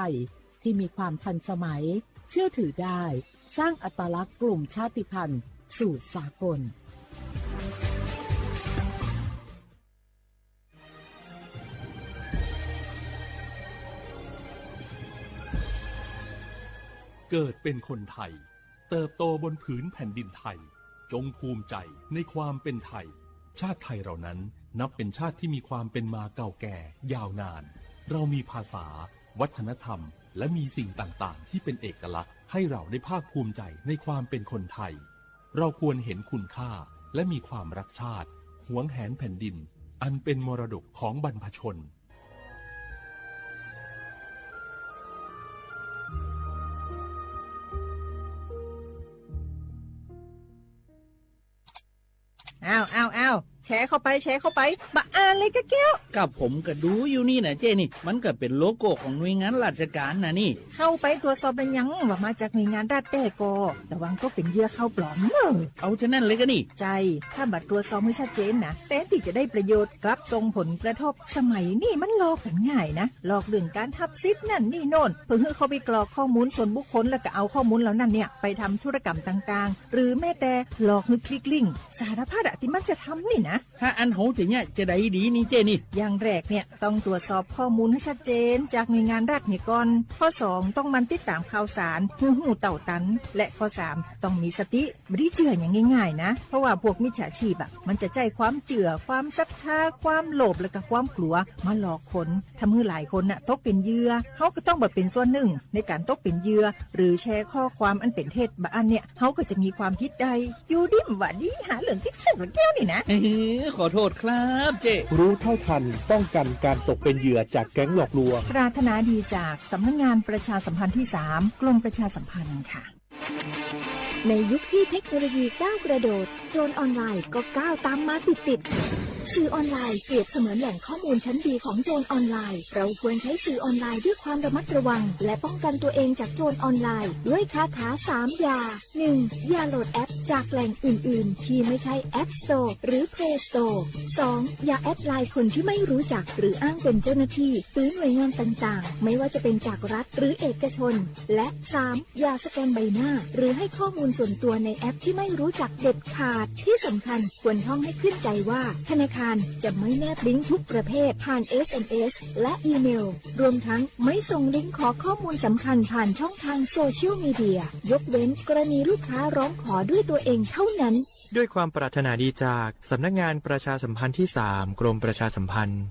ยที่มีความทันสมัย เชื่อถือได้ สร้างอัตลักษณ์กลุ่มชาติพันธุ์สู่สากล เกิดเป็นคนไทย เติบโตบนผืนแผ่นดินไทย จงภูมิใจในความเป็นไทย ชาติไทยเรานั้นนับเป็นชาติที่มีความเป็นมาเก่าแก่ยาวนาน เรามีภาษา วัฒนธรรม และมีสิ่งต่างๆ ที่เป็นเอกลักษณ์ ให้เราได้ภาคภูมิใจในความเป็นคนไทย เราควรเห็นคุณค่า และมีความรักชาติ หวงแหนแผ่นดิน อันเป็นมรดกของบรรพชน อ้าว อ้าว อ้าว แชร์เข้าไป แชร์เข้าไป บ่อ่านเลยกะแก้ว ก็ผมก็ดูอยู่นี่นะเจ้นี่ มันก็เป็นโลโก้ของหน่วยงานราชการนะนี่ เข้าไปตรวจสอบเป็นยังว่ามาจากหน่วยงานรัฐแท้ก่อ ระวังตกเป็นเหยื่อข่าวปลอมเนอะ เอาจะนั่นเลยก็นี่ ใช่ ถ้าบ่ตรวจสอบให้ชัดเจนนะ แทนที่จะได้ประโยชน์ กลับส่งผลกระทบ สมัยนี้มันหลอกกันง่ายนะ หลอกเรื่องการทับสิทธิ์นั่นนี่โน่น เพื่อให้เขาไปกรอกข้อมูลส่วนบุคคล แล้วก็เอาข้อมูลเหล่านั้นเนี่ยไปทำธุรกรรมต่างๆ หรือแม้แต่หลอกให้คลิกลิงก์ สารพัดอะที่มันจะทำนี่นะ ถ้าอันโหจะเนี่ยจะได้ดีนี่เจ้นี่ อย่างแรกเนี่ยต้องตรวจสอบข้อมูลให้ชัดเจนจากหน่วยงานรัฐเนี่ยก่อน ข้อสองต้องหมั่นติดตามข่าวสาร ให้รู้เต้าตัน และข้อสามต้องมีสติ บ่ได้เชื่ออย่างง่ายๆนะ เพราะว่าพวกมิจฉาชีพอะ มันจะใช้ความเชื่อ ความศรัทธา ความโลภ และก็ความกลัว มาหลอกคน ทำให้หลายคนน่ะตกเป็นเหยื่อ เฮาก็ต้องบ่เป็นส่วนหนึ่งในการตกเป็นเหยื่อ หรือแชร์ข้อความอันเป็นเท็จบ่อันเนี่ย เฮาก็จะมีความผิดได้ อยู่ดีบ่ดี หาเรื่องติดคุกกะแก้วนี่นะ เอ้อ ขอโทษครับเจ้ รู้เท่าทัน ป้องกันการตกเป็นเหยื่อจากแก๊งหลอกลวง ปรารถนาดีจากสำนักงานประชาสัมพันธ์ที่สาม กรมประชาสัมพันธ์ค่ะ ในยุคที่เทคโนโลยีก้าวกระโดด โจรออนไลน์ก็ก้าวตามมาติดๆ สื่อออนไลน์เปรียบเสมือนแหล่งข้อมูลชั้นดีของโจรออนไลน์ เราควรใช้สื่อออนไลน์ด้วยความระมัดระวัง และป้องกันตัวเองจากโจรออนไลน์ ด้วยคาถาสามอย่า หนึ่ง อย่าโหลดแอปจากแหล่งอื่นๆ ที่ไม่ใช่ App Store หรือ Play Store สอง อย่าแอดไลน์คนที่ไม่รู้จัก หรืออ้างเป็นเจ้าหน้าที่ หรือหน่วยงานต่างๆ ไม่ว่าจะเป็นจากรัฐหรือเอกชน และ สาม อย่าสแกนใบหน้า หรือให้ข้อมูลส่วนตัวในแอปที่ไม่รู้จักเด็ดขาด ที่สำคัญควรท่องให้ขึ้นใจว่า ธนาคารจะไม่แนบลิงก์ทุกประเภทผ่าน เอสเอ็มเอส และอีเมล รวมทั้งไม่ส่งลิงก์ขอข้อมูลสำคัญผ่านช่องทางโซเชียลมีเดีย ยกเว้นกรณีลูกค้าร้องขอด้วยตัวเองเท่านั้น ด้วยความปรารถนาดีจากสำนักงานประชาสัมพันธ์ที่สาม กรมประชาสัมพันธ์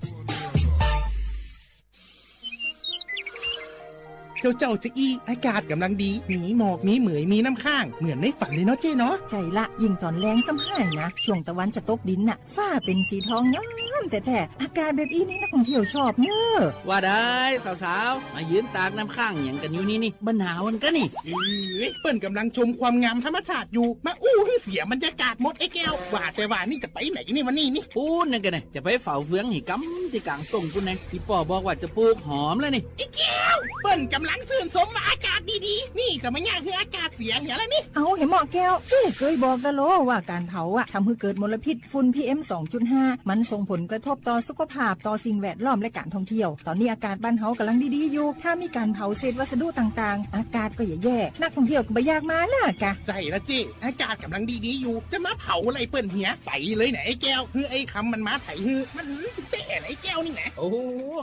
เจ้าเจ้าจะอี้ อากาศกำลังดี มีหมอก มีเหมย มีน้ำค้าง เหมือนในฝันเลยเนาะเจ้เนาะ ใช่ละ ยิ่งตอนแลงซ้ำห้ายนะ ช่วงตะวันจะตกดินน่ะ ฟ้าเป็นสีทองงามแท้ๆ อากาศแบบอี้นี่นักท่องเที่ยวชอบเนอะ ว่าได้สาวๆ มายืนตากน้ำค้างหยังกันอยู่นี่นี่ บ่หนาวกันกะนี่ เอ้ย เปิ้นกำลังชมความงามธรรมชาติอยู่ มาอู้ให้เสียบรรยากาศหมดไอ้แก้ว ว่าแต่ว่านี่จะไปไหนนี่วันนี้นี่ ปู๊นนั่นกะนะ จะไปเฝ้าเฟืองให้กำที่กลางต้งปู๊นนะ อีป้อบอกว่าจะปลูกหอมแล้วนี่ ไอ้แก้ว เปิ้นกำลังชื่นชมว่าอากาศดีๆ นี่จะมาย่างให้อากาศเสียเหียแล้วนี่ เอาเหยาะหม้อแก้ว เจ้เกยบอกดาโลว่าการเผาอะทำให้เกิดมลพิษฝุ่น พีเอ็ม สองจุดห้า มันส่งผลกระทบต่อสุขภาพ ต่อสิ่งแวดล้อมและการท่องเที่ยว ตอนนี้อากาศบ้านเฮากำลังดีๆอยู่ ถ้ามีการเผาเศษวัสดุต่างๆ อากาศก็จะแย่ นักท่องเที่ยวก็บ่อยากมาแล้วกะ ใช่ละเจ้ อากาศกำลังดีๆอยู่ จะมาเผาอะไรเปิ้นเหีย ไปเลยนะไอ้แก้ว คือไอ้คำมันมาไถฮือ มันหือเตะไอ้แก้วนี่นะ โอ้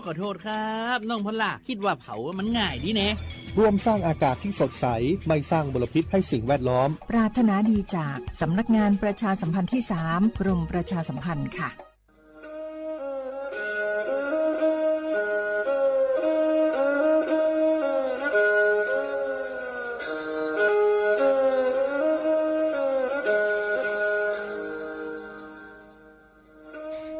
ขอโทษครับ น้องพอลล่า คิดว่าเผามันง่ายดีแน่ ร่วมสร้างอากาศที่สดใส ไม่สร้างมลพิษให้สิ่งแวดล้อม ปรารถนาดีจากสำนักงานประชาสัมพันธ์ที่สาม กรมประชาสัมพันธ์ค่ะ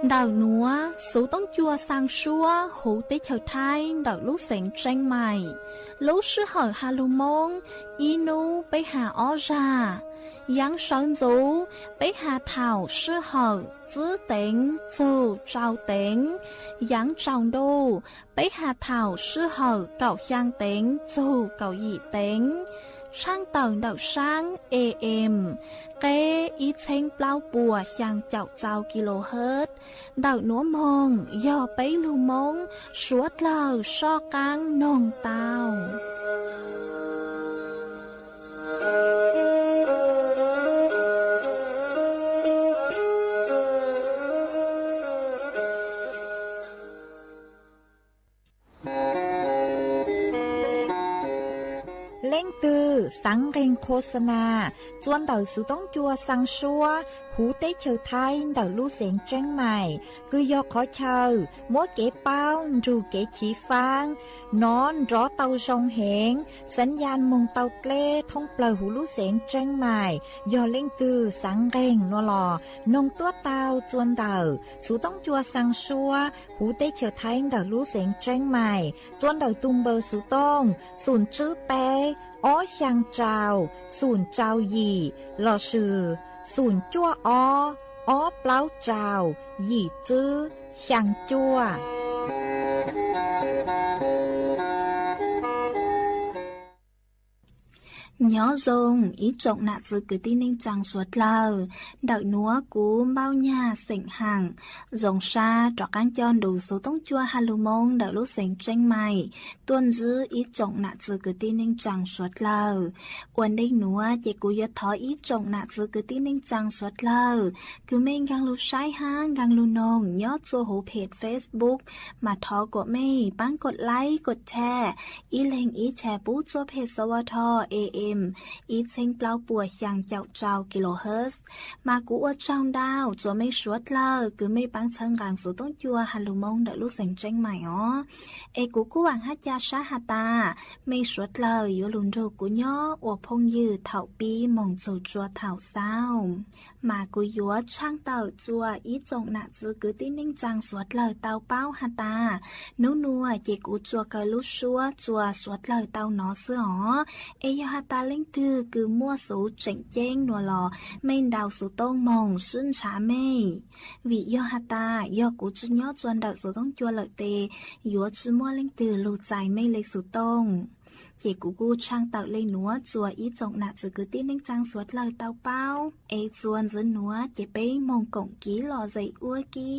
Ntawm nuav xuv toob cua xaa suab huv teb chaws Thaib ntawm lub xeev Tseeb Maim. Lub sij hawm has lug Moob, ib nub peb has ob zag. Yaav sawv ntxuv, peb has thaum sij hawm txwb teev txug tsau teev. Yaav tsaus ntuj, peb has thaum sij hawm kaum xyaa teev txug kaum yim teev. Tshaaj tawm ntawm saab AM, qeb ib txheeb plaub puas xyaa caum txau kilohertz. Ntawm nuav moog yog peb lug Moob suav dlawg soj qaab noog tau. Leej twg xaav nqeeg qhua xa nas txua ntawm xuv toob cua xaa suab huv teb chaws Thaib ntawm lub xeev Tseeb Mais, kws yog qhov chaw muab kev paub nrug kev chiv faab nov nrov tau zoo heev, xaav yaj moog tau dleb thoob plawg huv lub xeev Tseeb Mais. Yog leej twg xaav nqeeg nuav los noog tuab tau txua ntawm xuv toob cua xaa suab huv teb chaws Thaib ntawm lub xeev Tseeb Mais txua ntawm tug npawb xuv tooj xum tswb peb ob xyaa rau xum rau yim lossis xum cuaj ob ob plaub rau yim tswb xyaa cuaj. Nyob zoo ib tsoom nam txwv kwv tij neej tsaa suav dlawg, ntawm nuav kuv Npauj Nyag xeem Haam zoo sab rov qaab coj nrug xuv toob cua Has Lug Moo ntawm lub xeev Tseeb Mais tuaj ntsib ib tsoom nam txwv kwv tij neej tsaa suav dlawg. Ua ntej nuav ces kuv yuav thov ib tsoom nam txwv kwv tij neej tsaa suav dlawg kws mej nkaag lug saib hab nkaag lug noog nyob txua huv phem Facebook mas thov kuas mej paab kov like kov share ib leeg ib chais pub txua phem S W T A M ib txheeb plaub puas xyaa caum rau kilohertz. Mas kuv ua tsaug ntau txua mej suav dlawg kws mej paab txhawb nqaa xuv toob cua Has Lug Moo ntawm lub xeev Tseeb Mais os. Es kuv kuj vaam hab ca sab has tas mej suav dlawg yuav lug nrug kuv nyob ua phooj ywg thaum pib moog txug tsua thaum xaus. Mas kuv yuav tshaaj tawm txua ib tsoom nam txwv kwv tij neej tsaa suav dlawg tau paub has tas, nub nuav ces kuv tsuas kaw lub suab txua suav dlawg tau nov xwb os. Es yog has tas leej twg kws muaj xuv tseem ceeb nuav los mej ntaus xuv tooj moog sib ntshav mej. Vim yog has tas yog kuv tsi nyob txua ntawm xuv toob cua lawm tes yuav tsi muaj leej twg lug txais mej le xuv tooj. Ces kuv kuj tshaaj tawm le nuav txua ib tsoom nam txwv kwv tij neej tsaa suav dlawg tau paub. Es txua ntxiv nuav ces peb moog koom kiv lom zem ua ke.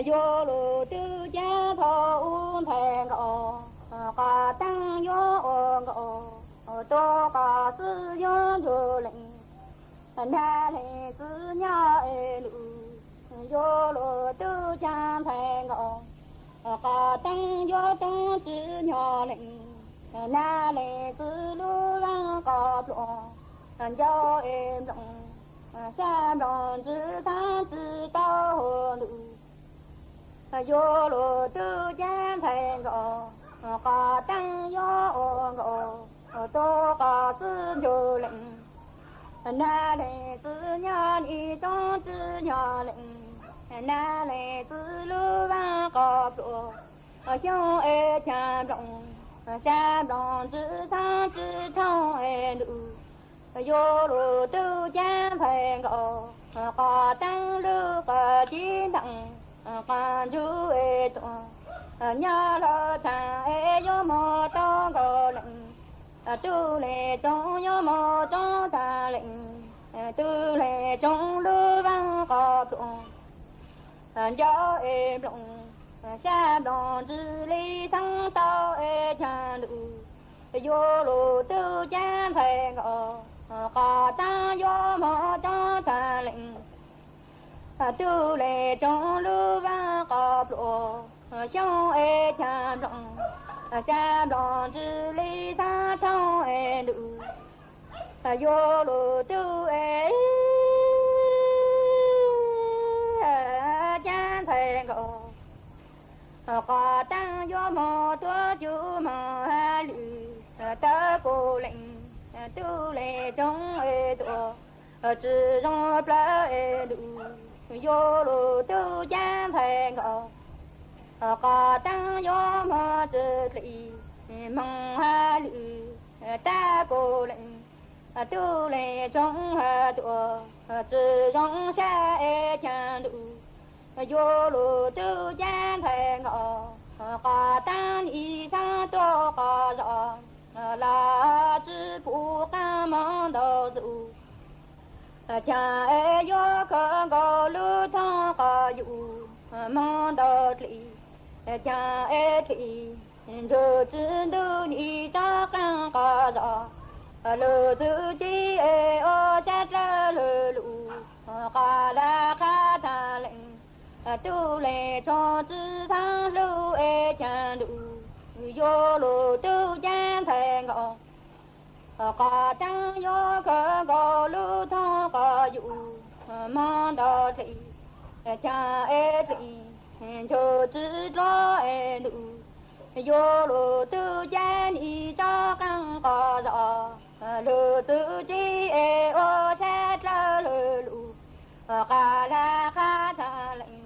Yuav lug twb caag thaum ub ntxhais nkaus, qhov teeb yuav ua nkaus, tuab qhov xwb yuav nrug leej, nag leej xwb nyob es lug. Yuav lug twb caag ntxhais nkaus, qhov teeb yuav roob tsi nyob leej, nag leej xwb lub vaaj qhov plua, ncauj es nplooj, sab nplooj ntsis thaab tsi tau ntuj. Yuav lug twb caag ntxhais nkaus, qhov teeb yuav ua nkaus, tuab qhov xwb nrug leej, nag leej xwb nyob ib roob tsi nyob leej, nag leej xwb lub vaaj qhov plua, xyoob es caag nplooj, sab nplooj ntsis thaab tsi roob es ntuj. Yuav lug twb caag ntxhais nkaus, qhov teeb lub qhov ci nteem, qhov ntsug es tuaj, nyob lug thaam es yuav moog roob nkaus leej, tug leej roob yuav moog roob thaam leej, tug leej roob lub vaaj qhov plua, ncauj es nplooj, sab nplooj ntsis li thaab tau es caag ntuj. Yuav lug twb caag ntxhais nkaus, qhov teeb yuav moog roob thaam leej, tug leej roob lub vaaj qhov plua, xyoob es caag nplooj, sab nplooj ntsis li thaab roob es ntuj. Yuav lug twb caag ntxhais nkaus, qhov teeb yuav moog tuab cug moog hab lwm, tawb kuv leej, tug leej roob es tuaj, tsi zoo plawg es ntuj. Yuav lug twb caag ntxhais nkaus, qhov teeb yuav moog tsi dlim, moog hab lwm, tawb kuv leej, tug leej roob hab tuaj, tsi zoo sab es caag ntuj. Yuav lug twb caag ntxhais nkaus, qhov teeb ib thaab tuab qhov zog, los tsi pum qaab moog ntau zus, caag es yuav khaws nkaus lub thoob qhov yus, moog ntau dlim, caag es dlim, nrug tsi ntuj ib tsob qaab qhov zog, Lug txug tib es ua sab dlawg lug lug, qas laj qha tag leej, tub leeg tsoom txwv txheeb hlub es caag ntuj, yuav lug tub caab ntxhais nkaus. Qas taab yuav kawg nkaus lub thooj qos yus, moog nrug dlim, caag es dlim, ntsuj txwv dlua es ntuj, yuav lug tub caab nim tsob qeej qos zog, lug txug tib es ua sab dlawg lug lug, qas laj qha tag leej,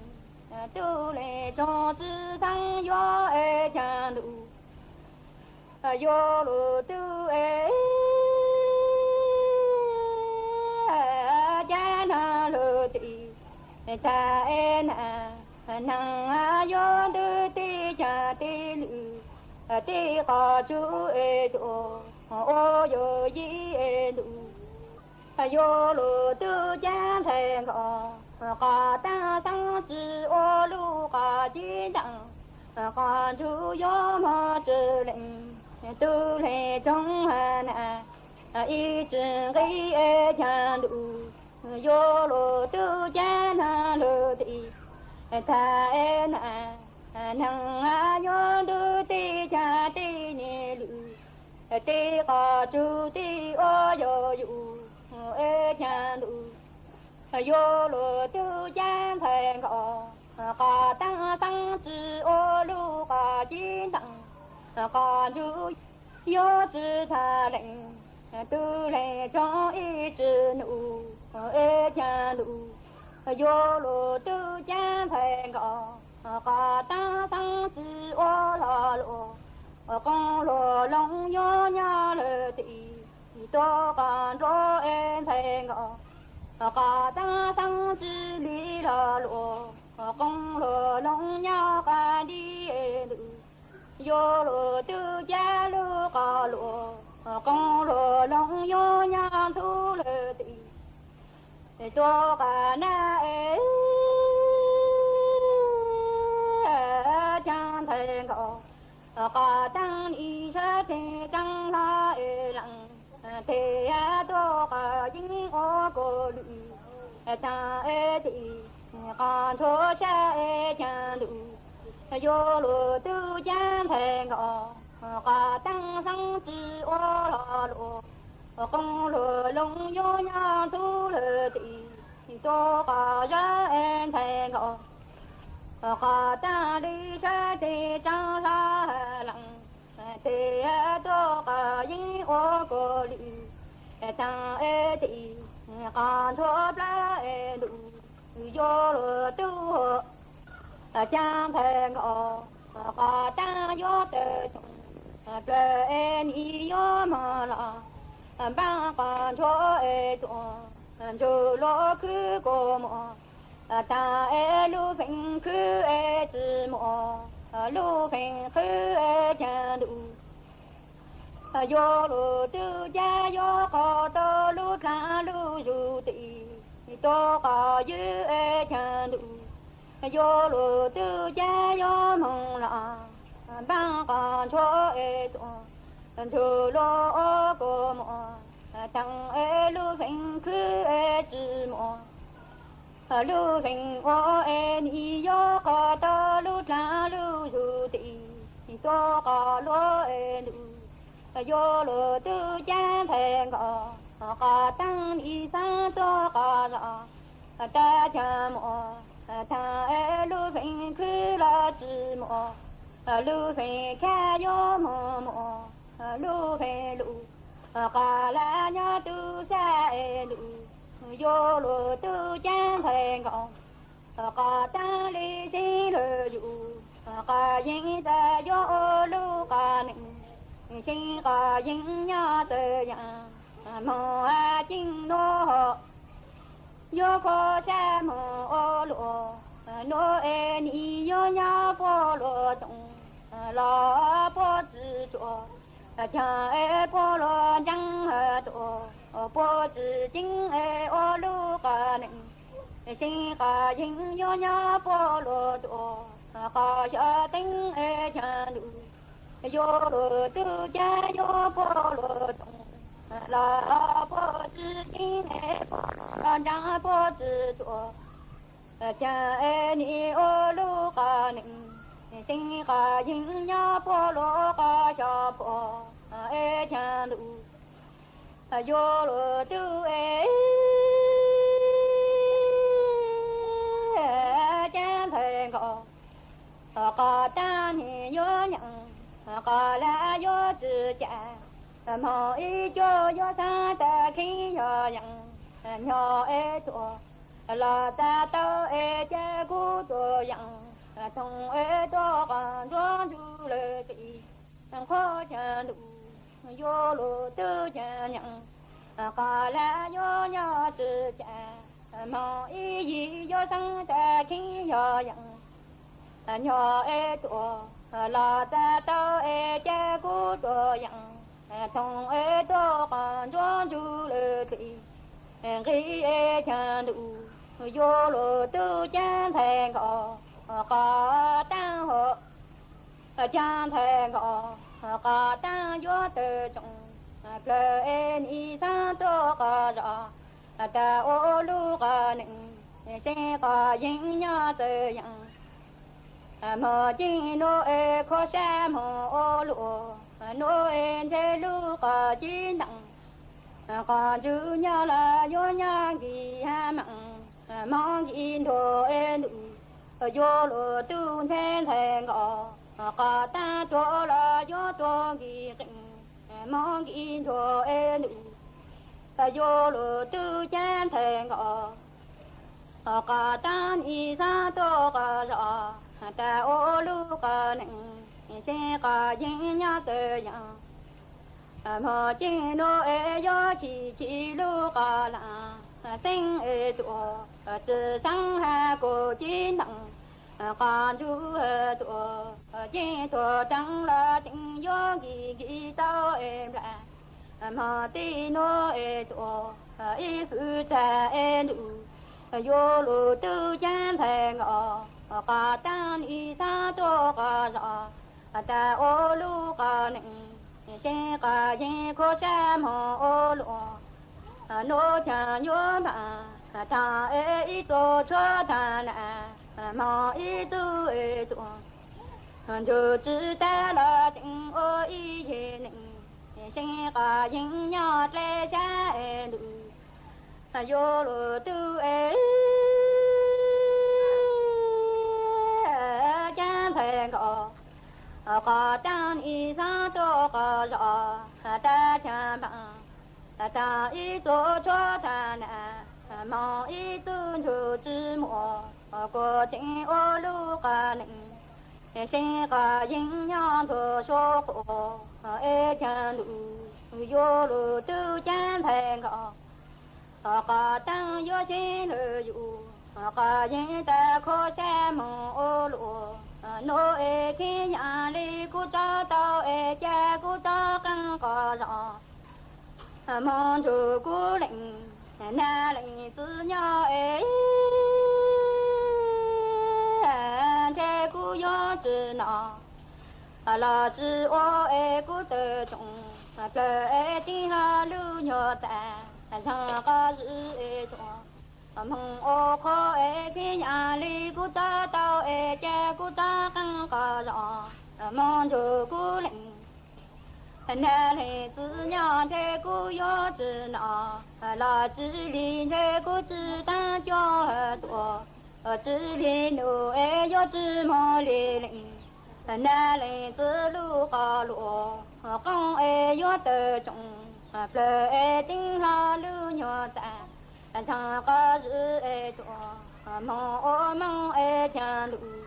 tub leeg tsoom txwv txheeb yuav es caag ntuj, yuav lug tub es caab nag lug tim, tag es nag, nag yuav ntug tib caag tib lwm, tib qos tsuj es tuam, ua yug yim es ntuj, yuav lug tub caab ntxhais nkaus. Qas taab xeeb tsi ua lub qos cib ntaam, qos ntsuj yuav moog tsi leej, tub leeg tsoom nag, ib tsi nqi es caag ntuj, yuav lug tub caab nag lug tim, tag es nag, nag yuav ntug tib caag tib lwm, tib qos tsuj tib ua yug yim es caag ntuj, yuav lug tub caab ntxhais nkaus. Qas taab xeeb tsi ua lub qos cib ntaam, qos ntsuj yuav tsi tag leej, tub leeg tsoom ib tsi num es caag ntuj, yuav lug tub caab ntxhais nkaus. Qas taab xeeb tsi ua hlo luas, qoob luas loo yuav nyob lug tim, tuav qos nruab es ntxhais nkaus. Qas taab xeeb tsi li hlo luas, qoob luas loo nyob qas dib es ntuj, yuav lug tub caab lub qos luas, qoob luas loo yuav nyob ntxhub lug tim, tuav qas nab es caag ntxhais nkaus. Qas taab nim sab teg caab hlo es leej, teg tuav qas yeeb ua kua lwm, caag es tim, qos ntsuab sab es caag ntuj, yuav lug tub caab ntxhais nkaus. Qas taab xeeb tsi ua hlo luas, qoob luas loo yuav nyob ntxhub lug tim, tuav qas zab es ntxhais nkaus. Qas taab li sab teg caab hlo leej, teg tuav qas yeeb ua kua lwm, caag es tim, qos ntsuab plawg es ntuj, yuav lug tub caab ntxhais nkaus. Qas taab yuav tawg tsoom plawg es nim yuav moog los, npaab qos ntsuab es tuam, ntsuj luas khwb kua muag, taag es lub feem khwb es tsi muaj, lub feem khwb es caag ntuj, yuav lug tub caab yuav qhov tau lub dlaag lub zug tim, tuav qos ywg es caag ntuj, yuav lug tub caab yuav moog los, npaab qos ntsuab es tuam, ntsuj luas ua kua muag, taag es lub feem khwb es tsi muaj, lub feem ua es nim yuav qhov tau lub dlaag lub zug tim, tuav qos luas es ntuj, yuav lug tub caab ntxhais nkaus. Qas taab nim xaab tuav qos zog, tag caag muaj, taag es lub feem khwb los tsi muaj, lub feem khab yuav moog muaj, lub feem lug, qas laj nyob tub sab es ntuj, yuav lug tub caab ntxhais nkaus. Qas taab li seeb lug yus, qas yeeb txawm yuav ua lub qas neeg, seeb qas yeeb nyob txawv yaam, moog has ceeb nuav hov, yuav kho sab moog ua luas, nuav es nim yuav nyob puab luas txoos, los puab tsi tsuas, caag es puab luas ntseeg has tuam, puab tsi ceeb es ua lub qas neeg, seeb qas yeeb yuav nyob puab luas txoos, qas xyov teeb es caag ntuj, yuav lug tub caab yuav puab luas txoos, los puag txwv ceeb, los nraag puag txwv tuam, caag es nim ua lub qhov neem, seev qhov yeeb nyob puag luag qhov xyoo puam, es caag ntuj yuav luag tub es caag ntxhais nkaus. Qhov taag nim yuav nyeem, qhov lawm yuav tsi cas, moog ib cuab yuav xaav tag kheev yog yeem, nyob es tuam, los txav tau es ca kuv tuam yeem, toog es tuam qhov ntsuag ntsuj lawm txim, qhov caag ntuj yuav luag tub caag nyeem, qhov lawm yuav nyob tsi cas, moog ib yim yuav xaav tag kheev yog yeem, nyob es tuam, los txav tau es ca kuv tuam yeem, toog es tuam qhov ntsuag ntsuj lawm txim, nqi es caag ntuj yuav luag tub caag ntxhais nkaus. Qhov taag hov, caag ntxhais nkaus, qhov taag yuav tawm tsoom, plawg es nim xaav tuam qhov zog, tag ua lub qhov neem, seev qhov yeeb nyob txawv yeem, moog ceeb nuav es khuv sab moog ua luam, nuav es ntshe lub qhov cib nteem, qhov ntswg nyob los yuav nyob nkig hab meem, moog nkig nrug es ntuj yuav luag tub ntshe ntxhais nkaus, qhov taag tuag los yuav tuag nkig qees, moog nkig nrug es ntuj yuav luag tub caag ntxhais nkaus. Qhov taag nim xaav tuam qhov zog, tag ua lub qhov neem, seev qhov yeeb nyob txawv yeem, moog ceeb nuav es yuav chim chim lub qhov laam, seev es tuam, tsi xaav hab kuv cib nteem, qhov ntswg tuam, ceeb tuam teev los teev yuav nkig nkig tau es nplam, moog tib nuav es tuam, ib hwv tag es ntuj yuav luag tub caag ntxhais nkaus. Qhov taag nim xaav tuam qhov zog, tag ua lub qhov neem, seev qhov yeeb khuv sab moog ua luam, nuav caag yuav npaam taag es ib txuas tshuab taag nam, moog ib txwv es tuam, ntswg tsi tag los teev ua ib yig neem, seev qhov yeeb nyob dleb sab es ntuj yuav luag tub es caag ntxhais nkaus. Qhov taag nim xaav tuam qhov zog, tag caag npaam taag ib txuas tshuab taag nam, moog ib txwv ntswg tsi muaj, kuv tseem ua lub qhov neem, seev qhov yeeb nyob ntug suab quas, es caag ntuj yuav luag tub caag ntxhais nkaus. Qhov taag yuav seev lawm yus, qhov yeeb tag khuv sab moog ua luam, nuav es khib yaam li kuv tso tau es ca kuv tso qeej qhov zog, moog nrug kuv leej, nag leej txwv nyob es ntshe kuv yuav tsi nom, los tsi ua es kuv tawm tsoom, plawg es teev hlo lub nyuag txaj, zaag qhov zwm es tuam, moog ua qhuav es khib yaam li kuv tso tau es ca kuv tso qeej qhov zog, moog nrug kuv leej, nag leej txwv nyob ntshe kuv yuav tsi nom, los tsi li ntshe kuv tsi taab cuab tuam, tsi li nub es yuav tsi moog li leej, nag leej txwv lub qhov luam, qoob es yuav tawm tsoom, plawg es teev hlo lub nyuag txaj, zaag qhov zwm es tuam, moog ua moog es caag ntuj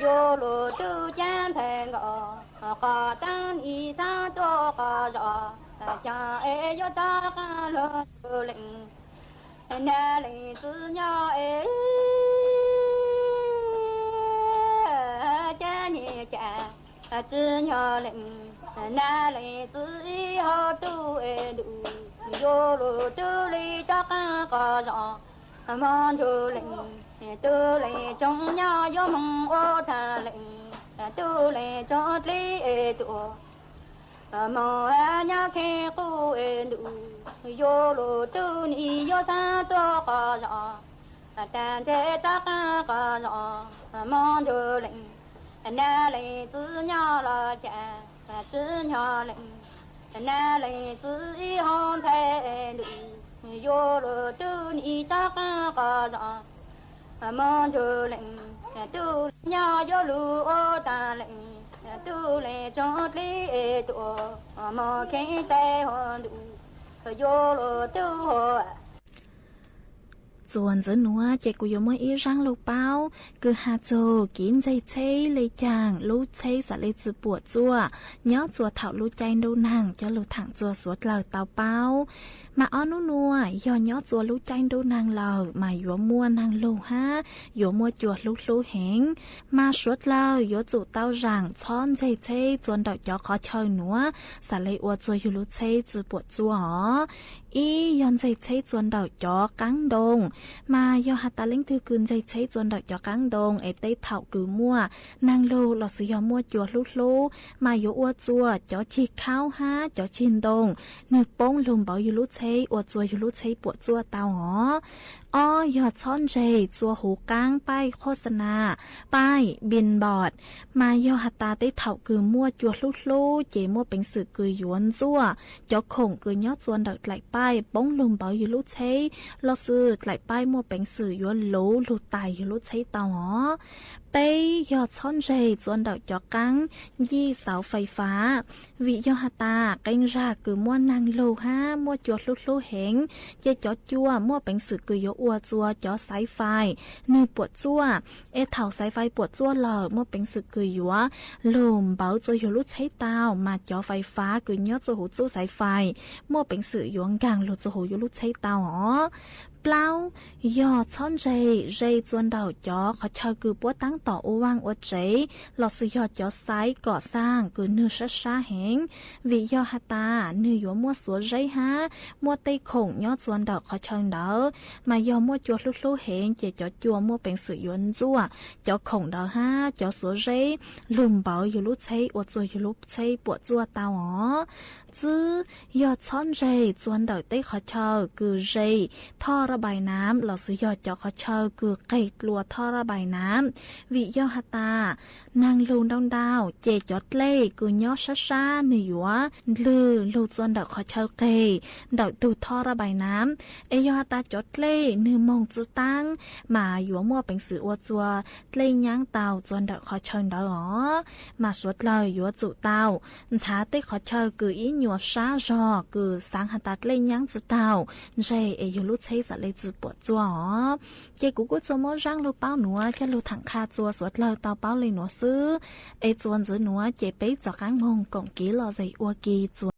yuav luag tub caag ntxhais nkaus. Qhov taag nim xaav tuam qhov zog, caag es yuav tso qaab lug nrug leej, nag leej txwv nyob es ca nyem cas tsi nyob leej, nag leej txwv ib hau tub es ntuj yuav luag tub li tso qaab qhov zog, moog nrug leej, tub leej tsoom nyob yuav moog ua taag leej, tub leej tsoom dlib es tuam, Moog nyob kheej quj ntuj, yuav lug tub nim yuav xaav tuaj qos zog, tag ntseg rov qaab qos zog, moog nrug leej, nab leej txwv nyob los cas, tsi nyob leej, nab leej txwv ib hov nthe ntuj, yuav lug tub nim rov qaab qos zog, moog nrug leej, tub nyob yuav lug ua taag leej, tub leej tsoom dlib tuaj, moog kheej teb hov ntuj, yuav lug tub hov. Txuas ntxiv nuav ces kuv yuav muaj ib zaab lug paub kws has txug kev ntxeg txheb le caag, lub txheb xam le tsi puam tsuaj, nyob txuas thaum lub caij ntuj nag coj lug thaam txuas suav dlawg tau paub. Mas ob nub nuav yog nyob txuas lub caij ntuj nag lawm mas yuav muaj naag lug hab yuav muaj cua hlub hlub heev. Mas suav dlawg yuav tsum tau zaam txhob ntxeg txheb txuas ntawm cov qhov chaw nuav xam le ua txuag yug lub txheb tsi puam tsuaj os. Ib yog ntxeg txheb txuas ntawm cov qaab ntoo, mas yog has tas leej twg kws ntxeg txheb txuas ntawm cov qaab ntoo es tej thaum kws muaj naag lug lossis yog muaj cua hlub hlub, mas yuav ua txuag cov ceg khaub hab cov ceg ntoo nwg poob lug npawv yug lub txheb ua txuag yug lub txheb puam tsuaj tau os. Ob yog txhob ntseg txua huv qaab paij qhov xa na, paij billboard, mas yog has tas tej thaum kws muaj cua hlub hlub ces muaj peev xwm kws yuav ntxuaj cov khoom kws nyob txua ntawm dlaim paij poob lug npawv yug lub txheb, lossis dlaim paij muaj peev xwm yuav luv lug tais yug lub txheb tau os. Peb yog txhob ntseg txua ntawm cov qaab yij xauv fais fav, vim yog has tas qee zag kws muaj naag lug hab muaj cua hlub hlub heev, ces cov cua muaj peev xwm kws yuav ua txua cov xaiv fais nwg puam tsuaj, es thaum xaiv fais puam tsuaj lawm muaj peev xwm kws yuav lug npawv txua yug lub txheb tau, mas cov fais fav kws nyob txua huv txuj xaiv fais muaj peev xwm yuav nkaag lug txua huv yug lub txheb tau os. Plaub yog txhob ntseg ze txua ntawm cov qhov chaw kws puab taab tom ua vaaj ua tsev, lossis yog cov xaiv kom xaaj kws nwg sab sab heev, vim yog has tas nwg yuav muaj xuav zeb hab muaj tej khoom nyob txua ntawm qhov chaw ntawd, mas yog muaj cua hlub hlub heev ces cov cua muaj peev xwm yuav ntxuaj cov khoom ntawd hab cov xuav zeb lug npawv yug lub txheb ua txuag yug lub txheb puam tsuaj tau os. Tsib yog txhob ntseg txua ntawm tej qhov chaw kws ze thoj raj pais nam lossis yog cov qhov chaw kws qeg dlua thoj raj pais nam, vim yog has tas naag lug ntau ntau ces cov dlej kws nyob sab sab nwg yuav ndlwg lug txua ntawm qhov chaw qeg ntawm tug thoj raj pais nam. Es yog has tas cov dlej nwg moog tsi taab, mas yuav muaj peev xwm ua txua dlej nyaab tau txua ntawm qhov chaw ntawd os. Mas suav dlawg yuav tsum tau ntxhaav tej qhov chaw kws ib nyuas sab zog kws xaav has tas dlej nyaab tsi tau, ntseg es yug lub txheb xam le tsi puam tsuaj os. Ces kuv kuj txua muab zaab lug paub nuav coj lug thaam qha txua suav dlawg tau paub le nuav xwb. Es txuas ntxiv nuav ces peb rov qaab moog koom kev lom zem ua ke txuas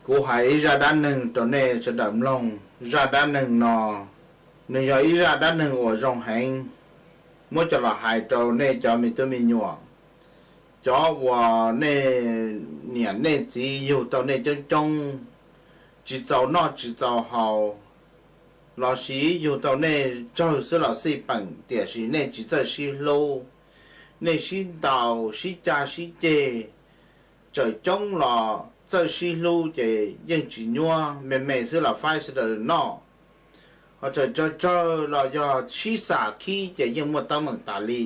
Kuv hais ib zaj dab neeg rau nej sawv daws mloog. Zaj dab neeg no, nws yog ib zaj dab neeg uas zoo heev, muab coj los hais rau nej cov me tub me nyuam, cov uas nej niam nej txiv yug tau nej coob coob, tsis txaus noj tsis txaus haus, lossis yug tau nej tsawg xwb los xij peem, tiam sis nej tsis txawj sib hlub, nej sib ntaus sib cag sib ceg, txawm coob los txawj sib hlub ces yeej tsis nyuab, me me xwb los faib sawv daws noj. Ho txawm tsawg tsawg los yog sib xam khib ces yeej muaj teeb meem tas li.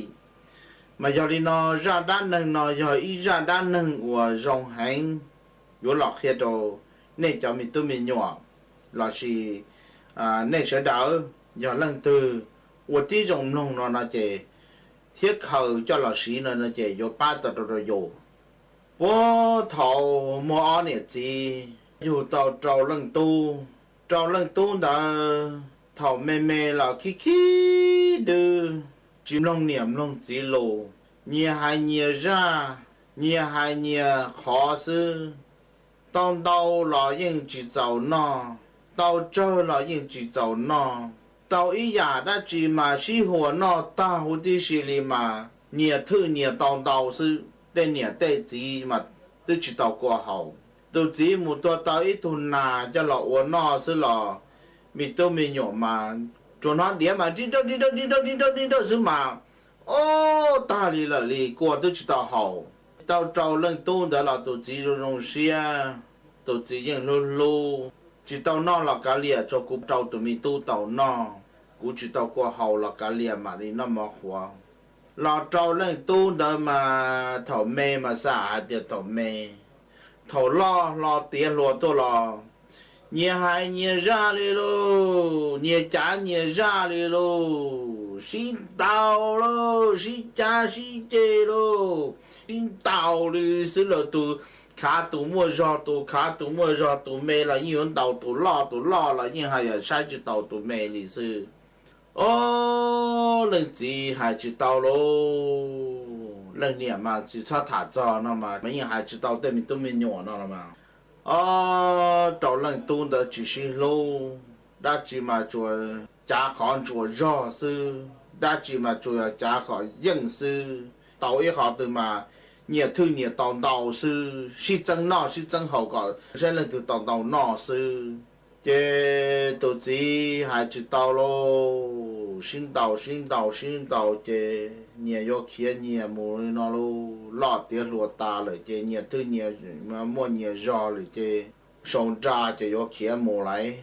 Mas yog li no, zaj dab neeg no yog ib zaj dab neeg uas zoo heev, yuav los qhia rau nej cov me tub me nyuam, lossis nej sawv daws, yog leej twg ua tib zoo mloog no no ces, thiab khaws coj los siv no no ces yuav pab tau rau rau yus. Puag thaum muaj ob niam txiv yug tau rau leej tub. Rau leej tub ntawd thaum me me los khib khib dwb, tsis mloog niam mloog txiv lus, nyias hais nyias zaj, nyias hais nyias qhov xwb. Tau ntau los yeej tsis txaus noj, tau tsawg los yeej tsis txaus noj, tau ib yam dab tsi mas sib huas noj tag huv tib si li mas nyias thwj nyias tau ntau xwb, tej niam tej txiv mas twb tsis tau kua haus. Tus txiv mus tua tau ib tug nas coj los ua noj xwb los me tub me nyuam mas tsuas hnov diav mas nrib nrauj nrib nrauj nrib nrauj nrib nrauj nrib nrauj xwb mas, ob tag li lawm li, kua twb tsis tau haus. Tau rau leej tub ntawd los tus txiv zoo zoo siab, tus txiv yeej hlub hlub, tsis tau noj los kav liam, tsuas kuv rau tus me tub tau noj, kuv tsis tau kua haus los kav liam mam li noj mov qhuav. Los rau leej tub ntawd mas thaum me mas xam hais tias thaum me, thaum loj hlo tiav hluas tuaj los nyias hais nyias zaj li lauj, nyias cav nyias zaj li lauj, sib ntaus lauj, sib cav sib ceg lauj, sib ntaus li xwb, lawv tus khav tus muaj zog, tus khav tus muaj zog, tus me los yeej yuav ntaus tus loj, tus loj los yeej hais yam saib tsis taus tus me li xwb. Ob, leej txiv hais tsis tau lauj, leej niam mas tsis txhob tham txog no mas yeej hais tsis tau tej me tub me nyuam no los mas. Ob, rau leej tub ntawd tsis sib hlub, dab tsi mas tsuas cav qhov ntsuas zog xwb, dab tsi mas tsuas yog cav qhov yeej xwb, tau ib qhov twg mas nyias thwj nyias tau ntau xwb, sib txeeb noj sib txeeb haus kom saib leej twg tau ntau noj xwb. Ces tus txiv hais tsis tau lauj, sib ntaus sib ntaus sib ntaus ces nyias yuav khiav nyias mus li no lauj, loj tiav hluas tas lawm ces nyias twb nyias muaj nyias zog lawm ces sau nra ces yuav khiav mus lawm.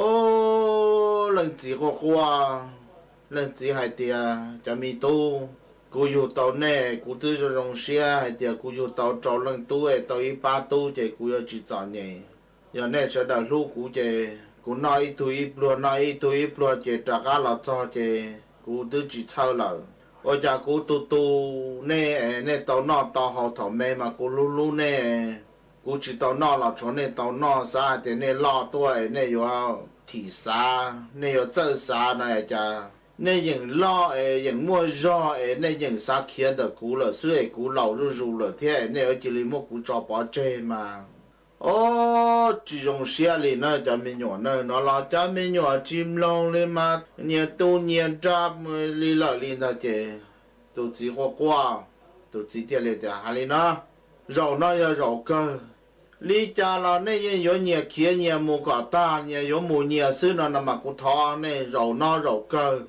Ob, leej txiv quaj quaj, leej txiv hais tias, cov me tub, kuv yug tau nej kuv twb zoo zoo siab hais tias kuv yug tau rau leej tub es tau ib pab tub ces kuv yuav tsis txom nyem. Yog nej sawv daws hlub kuv ces kuv noj ib tug ib pluag, noj ib tug ib pluag ces rov qab los txog ces kuv twb tsis txhawj lawm. Ua cas kuv tu tu nej es nej tau noj tau haus thaum me mas kuv hlub hlub nej, kuv tsis tau noj los tshuav nej tau noj, xav hais tias nej loj tuaj es nej yuav thim xav, nej yuav txawj xav no cas nej yeem loj es yeem muaj zog es nej yeem xav khiav ntawm kuv lawm xwb es kuv laus zuj zus lawm thiab es nej yuav cia li muab kuv tso pov tseg mas. Ob, tsis zoo siab li na cov me nyuam na. No los cov me nyuam tsis mloog li mas nyias tu nyias nra li lawm li ntag ces tus txiv quaj quaj, tus txiv thiaj li tias, hais li no, zaum no yog zaum kawg, li cas los nej yeej yuav nyias khiav nyias mus kom tag, nyias yuav mus nyias xwb no no mas kuv thov nej zaum no zaum kawg,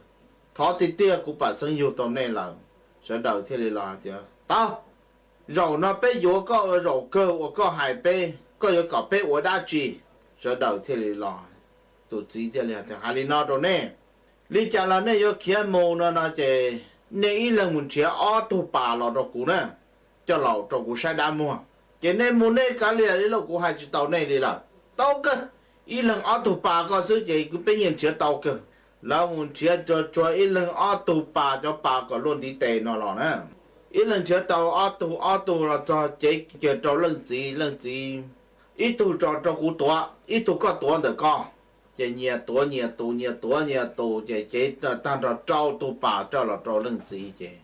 thov tiag tiag kuv pam xeeb yug tau nej lawm. Sawv daws thiaj li los hais tias, tau, zaum no peb yuav koj ua zaum kawg uas koj hais peb, koj yuav kom peb ua dab tsi? Sawv daws thiaj li los, tus txiv thiaj li hais tias, hais li no rau nej, li cas los nej yuav khiav mus no no ces nej ib leeg mus nrhiav ob tug pas los rau kuv na, coj los rau kuv saib dab muag. Ces nej mus nej kav liam li lauj, kuv hais tsis tau nej li lawm. Tau kawg, ib leeg ob tug pas koj xwb ces kuv peb yeej nrhiav tau kawg. Lawv mus nrhiav tsuag tsuag ib leeg ob tug pas, cov pas kom luaj ntiv tes no los na. Ib leeg nrhiav tau ob tug, ob tug los txog cev kiag rau leej txiv, leej txiv, ib tug tso rau kuv tuav, ib tug koj tuav ntawm koj. Ces nyias tuav nyias tus, nyias tuav nyias tus, ces cev tag nrho rau tus pas coj los rau leej txiv. Ces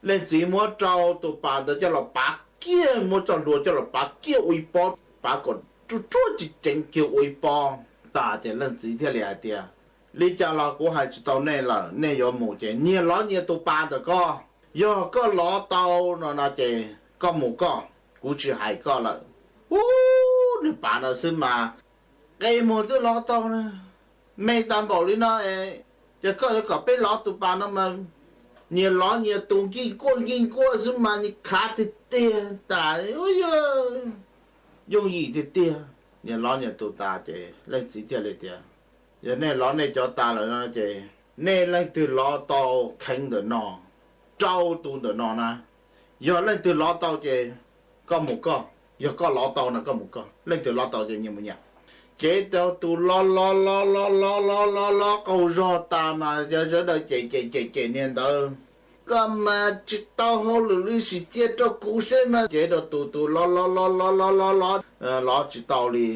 leej txiv muab rau tus pas ntawd coj los pav kiag, muab txoj hlua coj los pav kiag ua ib pob, pav kom ruaj ruaj ceev ceev kiag ua ib pob tas ces leej txiv thiaj li hais tias, li cas los kuv hais tsis tau nej lawm, nej yuav mus ces nyias lov nyias tus pas ntawm koj. Yog koj lov tau no no ces koj mus koj, kuv tsis hais koj lawm. Ub, niag pas no xwb mas qe muag twb lov tau na. Me tas npaum li no es, ces koj yuav kom peb lov tus pas no mas nyias lov nyias tus nkij nkuaj nkij nkuaj xwb mas nyias khav tiag tiag tas. Yooj yim tiag tiag, nyias lov nyias tus tas ces leej txiv thiaj li tias, yog nej lov nej cov tas lawm no ces nej leej twg lov tau kheev ntawm no, rau tus ntawm no na, yog leej twg lov tau ces koj mus koj, yog koj lov tau no koj mus koj, leej twg lov tau ces nyias mus nyias. Ces rau tus lov lov lov lov lov lov lov lov qaug zog tas mas yog sawv daws cem cem cem cem niag ntawd, koj mas tsis tau hauj lwm li, sim cia rau kuv seb mas. Ces rau tus tus lov lov lov lov lov lov lov, lov tsis tau li,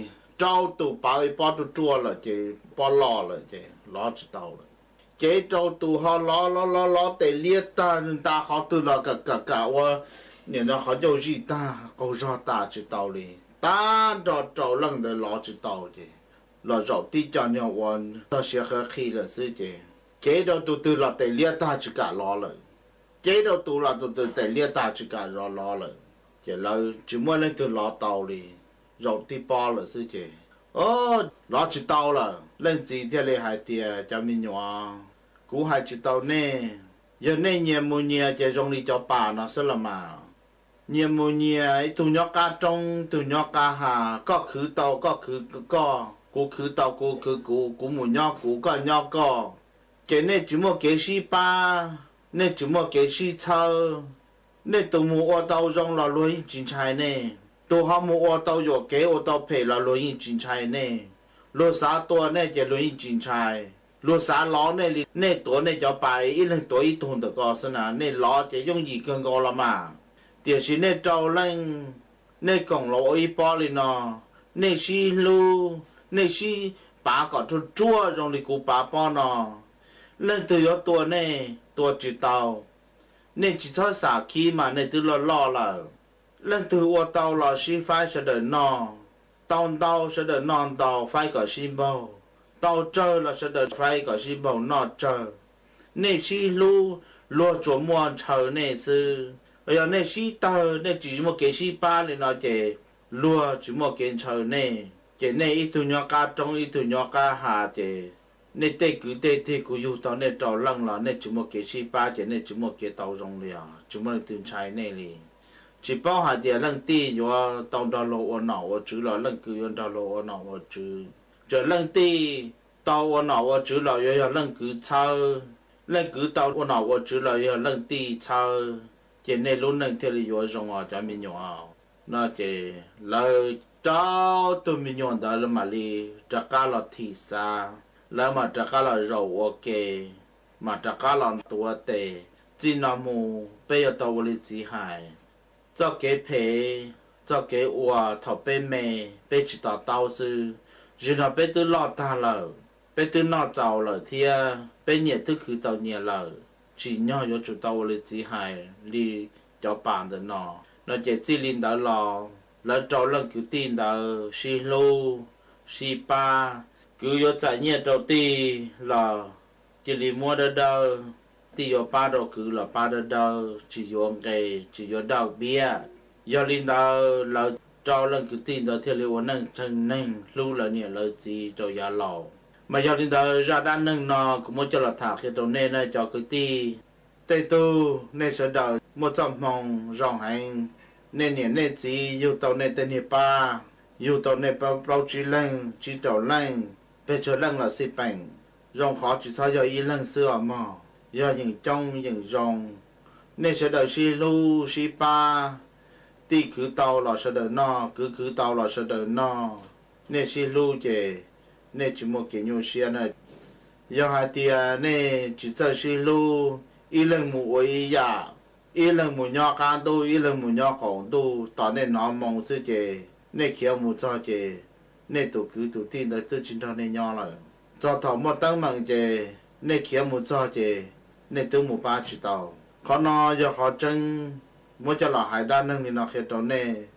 rau tus pawv ib pob ruaj ruaj lawm ces pob loj lawm ces lov tsis tau lawm. Ces rau tus ho lov lov lov lov tes liab tag, nta qhov twg los kam kam kam ua niam no qhov ncauj zij tag qaug zog tas tsis tau li, tag nrho rau leej ntawd lov tsis tau ces los zaum tib co niag ua txog siav qhawv qhi lawm xwb ces, ces rau tus twg los tes liab tag tsis kam lov lawm, ces rau tus los tus twg tes liab tag tsis kam zov lov lawm, ces lawv tsis muaj leej twg lov tau li, zaum tib pob lawm xwb ces, o, lov tsis tau lawm. Leej txiv thiaj li hais tias, cov me nyuam, kuv hais tsis tau nej, yog nej nyias mus nyias ces zoo li cov pas no xwb los mas. Nyias mus nyias, ib tug nyob qab roob, ib tug nyob qab hav, koj khwv tau koj khwv koj, kuv khwv tau kuv khwv kuv, kuv mus nyob kuv, koj nyob koj, ces nej tsis muaj kev sib pab, nej tsis muaj kev sib txhawb. Nej tus mus ua tau zoo los luag yeej tsis ntshai nej, tus ho mus ua tau yuam kev ua tau phem los luag yeej tsis ntshai nej. Luag xav tua nej ces luag yeej tsis ntshai. Luag xav lov nej li nej tuav nej cov pas ib leeg tuav ib tug ntawm ko xwb na, nej lov ces yooj yim kawg nkaus los mas. Tiam sis nej rau leej, nej koom los ua ib pob li no, nej sib hlub, nej sib pav kom ruaj ruaj zoo li kuv pav pob no, leej twg yuav tua nej tua tsis tau. Nej tsis txhob xam khib mas nej twb loj loj lawm. Leej twg ua tau los sib faib sawv daws noj, tau ntau sawv daws noj ntau faib kom sib npaug, tau tsawg los sawv daws faib kom sib npaug noj tsawg. Nej sib hlub, luag tsuas muaj ntshaw nej xwb. Yog nej sib tawg, nej tsis muaj kev sib pab li no ces luag tsis muaj kev ntshaw nej. Ces nej ib tug nyob qab roob ib tug nyob qab hav ces nej tej kwv tej tij kuv yug tau nej rau leej los nej tsis muaj kev sib pab ces nej tsis muaj kev tau zoo li os, tsis muaj leej twg ntshai nej li. Tsis paub hais tias leej tij yuav tau nrog luag ua nom ua tswv los leej kwv yuav nrog luag ua nom ua tswv. Txawm leej tij tau ua nom ua tswv los yuav yog leej kwv txhawb, leej kwv tau ua nom ua tswv los yuav yog leej tij txhawb. Ces nej lub neej thiaj li yuav zoo os cov me nyuam. No ces lawv rau tug me nyuam ntawd lawv mam li rov qab los thim xav, lawv mam rov qab los zaum ua ke, mam rov qab los tuav tes. Txij no mus peb yuav tau ua li txiv hais, txoj kev phem, txoj kev uas thaum peb me, peb tsis to taub xwb, zaum no peb twb loj tag lawm, peb twb noj txaus lawm thiab peb nyias twb khwv tau nyias lawm, tsim nyog yuav tsum tau ua li txiv hais li cov pas ntawm no. No ces txij li ntawd los lawv rau leej kwv tij ntawd sib hlub, sib pab, kwv yuav txais nyiaj rau tij los cia li muab dawb dawb, tij yuav pab rau kwv los pab dawb dawb, tsis yuav nqe, tsis yuav dawj piab. Yog li ntawd lawv rau leej kwv tij ntawd thiaj li ua neej tseem neeg hlub lawv niam lawv txiv rau yav laus. Mas yog li ntawd zaj dab neeg no kuv muab coj los tham qhia rau nej na cov kwv tij. Tej tug nej sawv daws muaj txoj hmoo zoo heev, nej niam nej txiv yug tau nej tej niag pab, yug tau nej plaub tsib leeg tsib rau leej, pes tsawg leej los xij peem, zoo qhov tsis txhob yog ib leeg xwb os mog, yog yeem coob yeem zoo. Nej sawv daws sib hlub sib pab, tij khwv tau los sawv daws noj, kwv khwv tau los sawv daws noj. Nej sib hlub ces nej tsis muaj kev nyuaj siab na. Yog hais tias nej tsis txawj sib hlub, ib leeg mus ua ib yam, ib leeg mus nyob qab ntuj ib leeg mus nyob qaum ntuj, tos nej hnov moo xwb ces nej khiav mus txog ces nej tus kwv tus tij ntawd twb tsis nrog nej nyob lawm. Txog thaum muaj teeb meem ces nej khiav mus txog ces nej twb mus pab tsis tau. Qhov no yog qhov tseeb, muab coj los hais dab neeg li no qhia rau nej.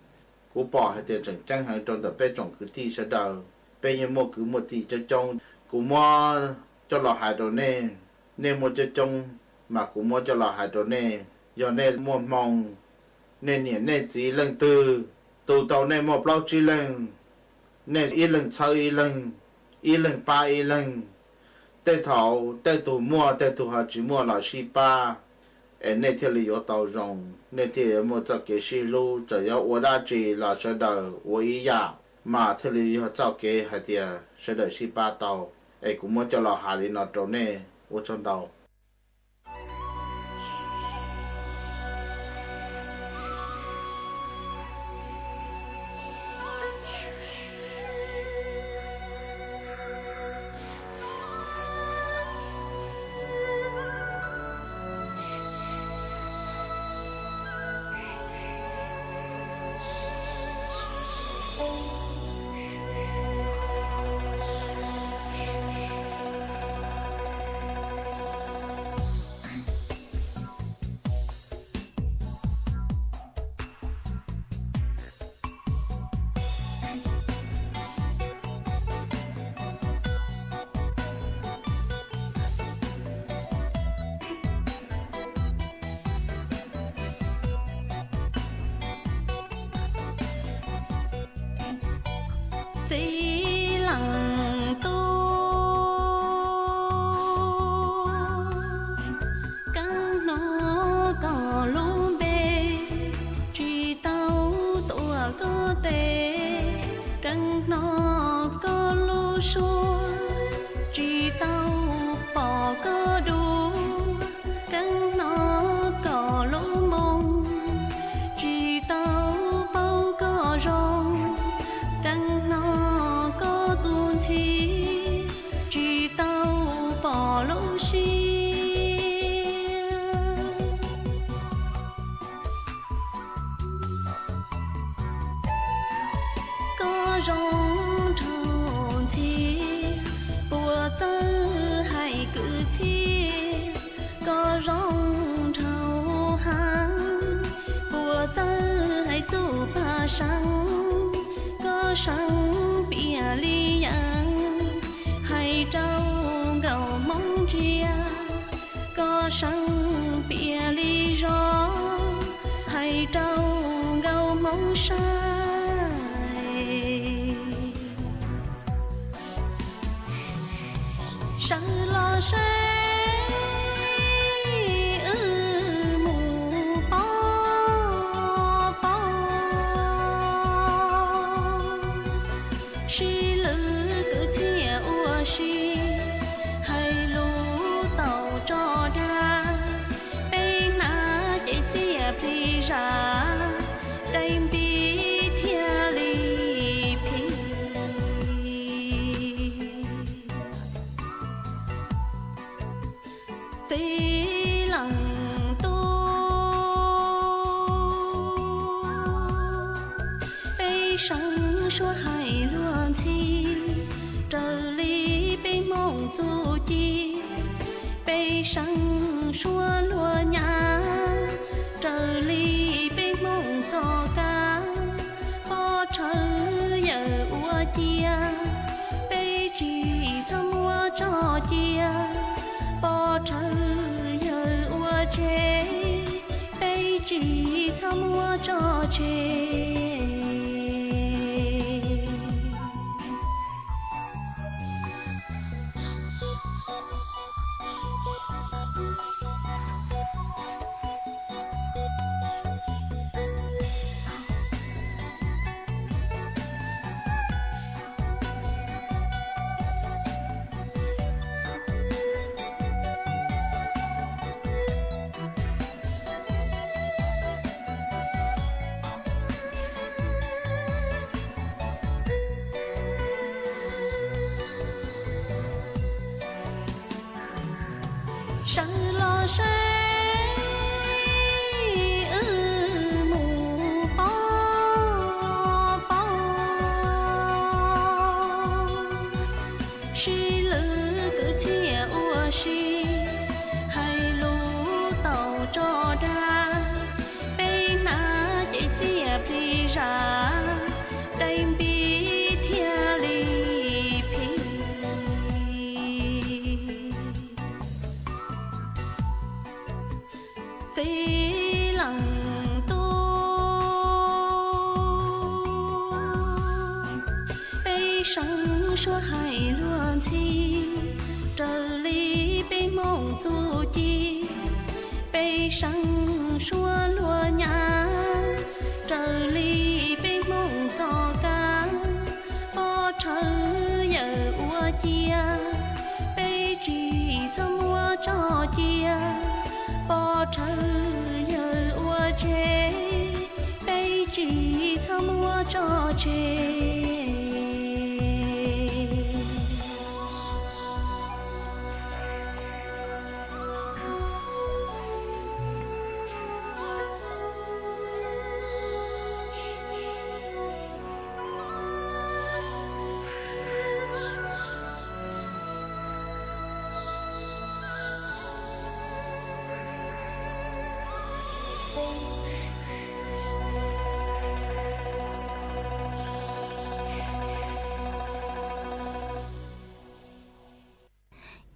Kuv pom hais tias tseem ceeb heev rau ntawm peb tsoom kwv tij sawv daws, peb yeej muaj kwv muaj tij coob coob. Kuv muab coj los hais rau nej, nej muaj coob coob, mas kuv muab coj los hais rau nej. Yog nej muaj hmoo, nej niam nej txiv leej twg tu tau nej muaj plaub tsib leeg, nej ib leeg txhawb ib leeg, ib leeg pab ib leeg, tej thaum tej tug muaj tej tug ho tsis muaj los sib pab, es nej thiaj li yuav tau zoo, nej thiaj yuav muaj txoj kev sib hlub. Txawm yuav ua dab tsi los sawv daws ua ib yam, mas thiaj li yog txoj kev hais tias sawv daws sib pab tau. Es kuv muab coj los hais li no rau nej, ua tsaug ntau. Txiv leej tub, keeb hnov koj lub npe, tsis tau tuav koj tes, keeb hnov koj lub suab, tsis tau pom koj dua, keeb hnov koj lub moo, tsis tau paub koj zoo, keeb hnov koj tus ntxhi, tsis tau pom lub siab. Koj zoo nraug ntxhi, puas txawj hais kwv txhiaj, koj zoo nraug heev, puas txawj hais txuj paj seev, koj seev piam li yeeb, hais rau nkauj Hmoob ntsia, koj seev piam li zos, hais rau nkauj Hmoob saib. Sawv los saib wb mus pab pab, sib lwm kwv txhiaj ua si, hais lus tau tso dag, peb hnav cev txiaj plig zam, dai npib thiaj li phim. Txiv leej tub, peb seev suab hais luag ntxhi, raws li peb Hmoob txuj ci, peb seev suab luag nyab, raws li peb Hmoob txoj kab, pov rhawv yawm ua cia, peb tsis txhob muab tso cia, pov rhawv yawm ua tseg, peb tsis txhob muab tso tseg. Sawv los saib wb mus pab pab, sib lwm kwv txhiaj ua si, hais lus tau tso dag, peb hnav cev txiaj plig zam, Txiv leej tub, peb seev suab hais luag ntxhi, raws li peb Hmoob txuj ci. Peb seev suab luag nyav, raws li peb Hmoob txoj kab. Pov rhawv yawm ua cia, peb tsis txhob muab tso cia. Pov rhawv yawm ua tseg, peb tsis txhob muab tso tseg.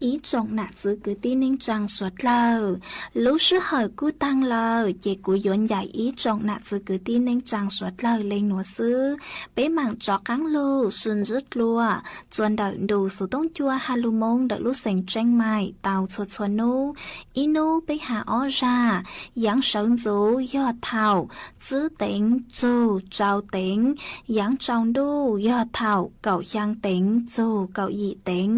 Ib tsoom nam txwv kwv tij neej tsaa suav dlawg, lub sij hawm kuj taag lawm ces kuv yuav ncaim ib tsoom nam txwv kwv tij neej tsaa suav dlawg le nuav xwb. Peb maam rov qaab lug sib ntsib dlua txuas ntawm ntu xuv tooj cua Halloween ntawm lub xeev Tseeb Maim tau txhua txhua nub. Ib nub peb has ob zag. Yaav sawv ntxuv yog thaum tsib teev txug rau teev. Yaav tsaus ntuj yog thaum kaum xyaa teev txug kaum yim teev.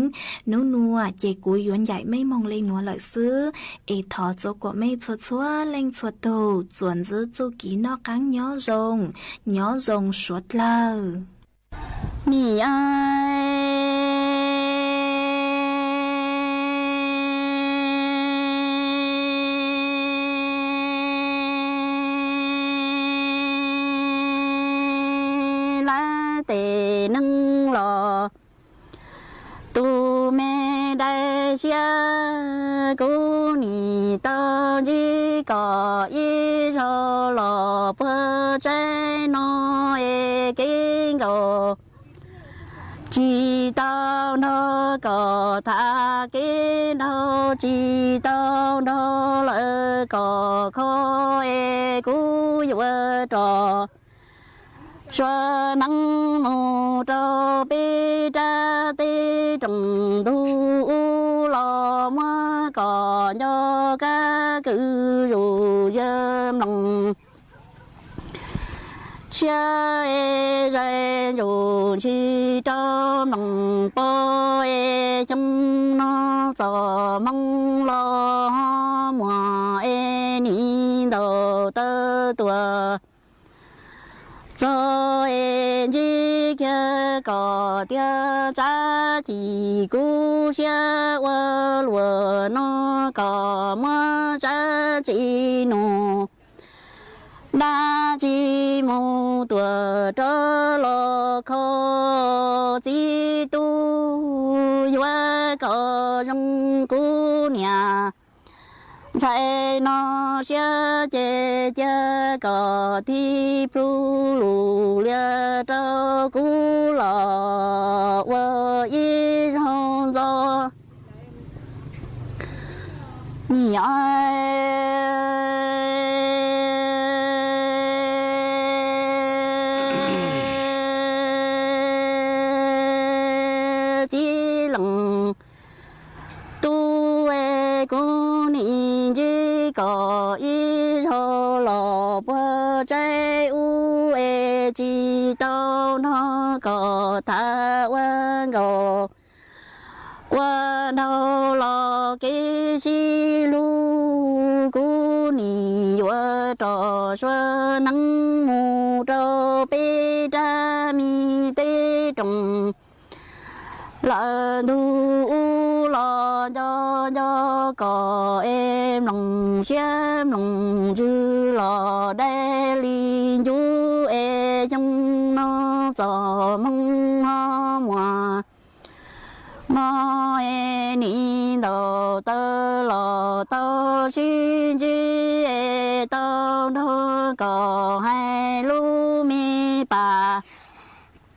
Nub nuav ces kuv yuav ncaim mej moog le nuav lawm xwb, es thov txua kuam mej txhua txhua leej txhua tug txuas ntsib txuj kev noj qaab nyob zoo, nyob zoo suav dlawg. Nim lawv tes neeg los, tus me dai siab kuv nim tau ntsib kom ib zaug los puag tsaib no es kev nkaus tsis tau nrog kom tham, kev nrog tsis tau nrog lawv kom kho es kuv yuav rov suav neeb mus rau peb rab teb rooj ntug ub los muab kom nco kab kwv zus yawg mloog siab es zais ntsuj ntshis rau mloog pog es xyoo no txom hmoo los muag es nim ntaus taw tuaj txog es ntsib kiag kom tiag tsab chim kub siab ua luam no kom muab tsab tsi nus dab tsi mus tuam rov los kho txiv tub yuav kom zoo kuv niam ntxhais no siab ces cia kom thib plhu lus lias rau kuv los ua ib zaug ntxov. Nim txiv leej tub es kuv nim ntsib kom ib zaug los puag tsaib ub es tsis tau nrog kom tham ua nkaus ua nraug los kev sib hlub. Kuv nim yuav rov suav neeb mus rau peb rab me teb rooj lawm ntug ub los nco nco kom es mloog siab mloog ntsws los dai li ncuv es xyoo no txom hmoo ho muag no es nim ntaus taw los tau sib ntsib es tau nrog kom hais lub me pas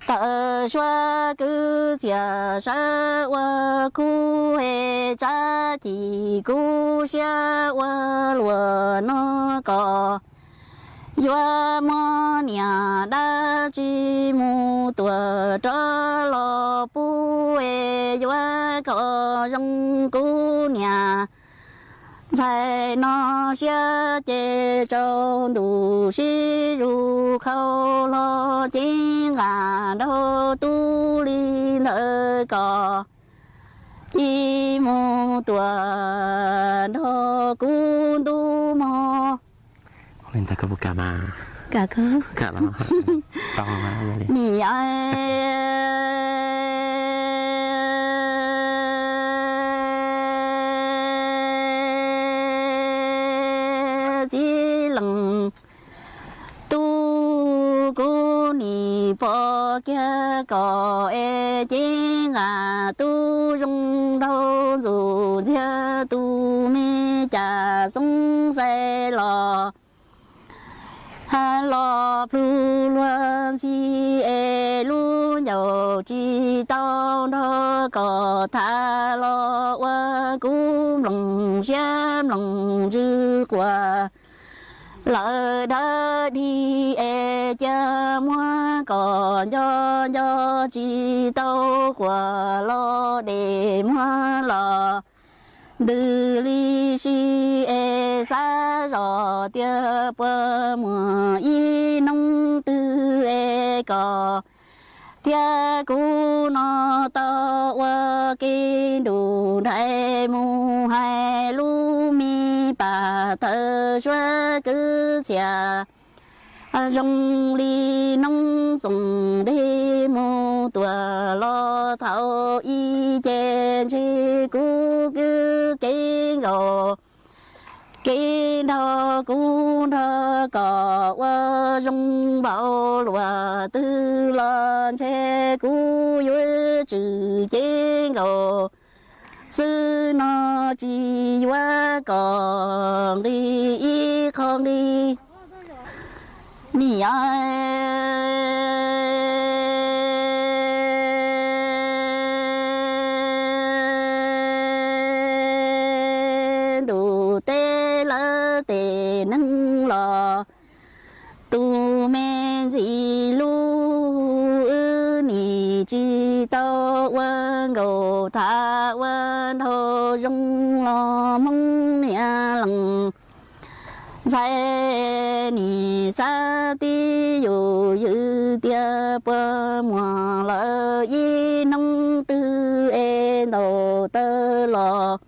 taw Suav kwv txhiaj sawv ua khub es tsab cim kub siab ua luag no kom yuav muab niam dab tsi mus tuam rov los pub es yuav kom zoo kuv niam ntxhais no siab ces tsaus ntuj sib zus khau hlo ceeb nqa nraug tub li ntawd kom ci mus tuam nrog kuv ntuj mog. Niam, txiv leej tub kuv nim pom kiag kom es ceeb nqa tub zoo nraug ntxuj ntxiag tus me cas xoob xais los los plhu luag ntxhi es lub ncauj tsis tau nrog kom tham los ua kuv mloog siab mloog ntsws quas lawm dawb dig es cia muab kom nco nco tsis tau quas los dej muag los ntws li si es xav zoj tias puas muaj ib hnub twg es kom thiab kuv no tau ua ke nrug nrhais mus hais lub me pam tawg suav kwv txhiaj zoo li noob txoos dej mus tuam los thaum ub ces ntshe kuv kwv kev nkaus kev nrog kuv nrog kom ua zoo npaum luaj twg los ntshe kuv yuav tsum cev nkaus xwb no tsis yuav kom nqi ib qho nqi. Niam, ntuj teb lawv tej neeg los tus me ntxim hlub wb nim tsis tau ua nkauj tham ua nraug zoo los Hmoob niam leej ntxhais nim xav tib yus ywm tias puas muaj lawm ib hnub twg es ntaus taw los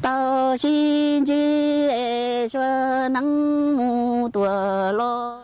tau sib ntsib es sua neeb mus tuam los